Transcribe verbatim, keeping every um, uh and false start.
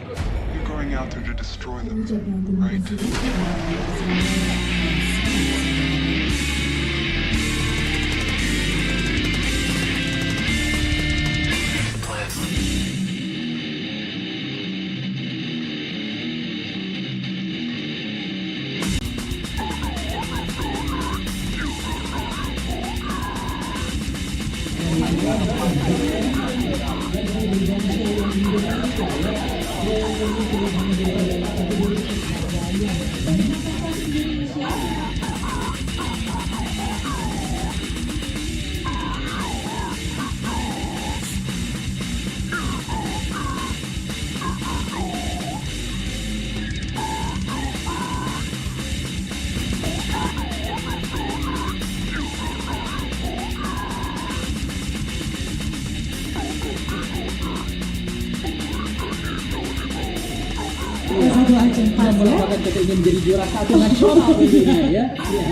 You're going out there to destroy them, right? Satu macam pas, ya. Merupakan kita ingin menjadi juara satu nasional tentunya, ya. Ya.